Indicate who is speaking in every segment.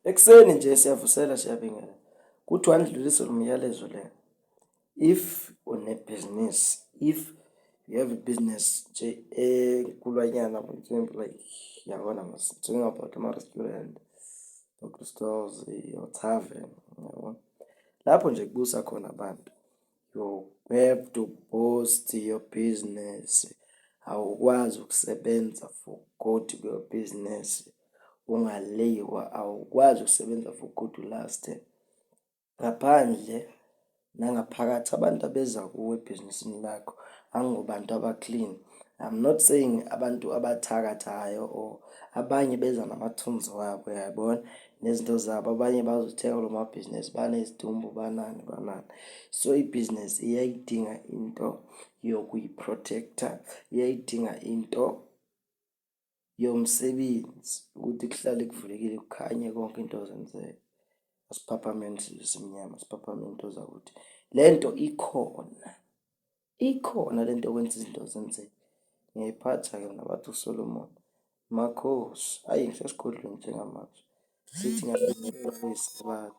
Speaker 1: Ekuseni nje siyavusela siyabingelela. Kuthiwa nidlulise lo myalezo le. If unebhizinisi, if you have a business nje enkulwanyana for example like yabona mos talking about ama-restaurant, local stores, your tavern, yabona. Lapho nje kubusa khona abantu. You have to boost your business. Awukwazi ukusebenza for good kuyo business ungaliwa, awukwazi ukusebenza for good u-last-e. Ngaphandle nangaphakathi abantu abeza kuwe ebhizinisini lakho angobantu aba-clean. I'm not saying abantu abathakathayo or abanye beza namathunzi wabo uyayibona nezinto zabo, abanye bazothenga kulo mabhizinisi banezidumbu banani banani. So ibhizinisi iyayidinga into yokuyi-protect-a, iyayidinga into yomsebenzi ukuthi kuhlale kuvulekile kukhanye konke into zenzeke. Asiphaphameni sizwe esimnyama, siphaphameni into zakuthi. Le nto ikhona, ikhona le nto yokwenza izinto zenzeke. Ngiyayiphatha-ke mina bathi uSolomon Makhosi, ayi ngisesigodlweni njengamanje. Sithi ngiyabingelela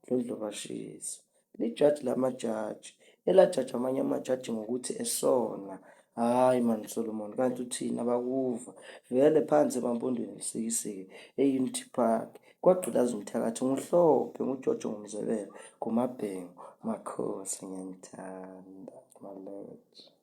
Speaker 1: Dlondlobashisa. Lijaji lamajaji elajaja amanye amajaji ngokuthi esona. Hhayi mani Solomon, kanti uthini abakuva. Vele phansi emampondweni Lusikisiki, e-Unity Park. Kwagqilaza umthakathi nguHlophe, nguJojo nguMzebele, nguMabhengu. Makhosi ngiyanithanda, my lord.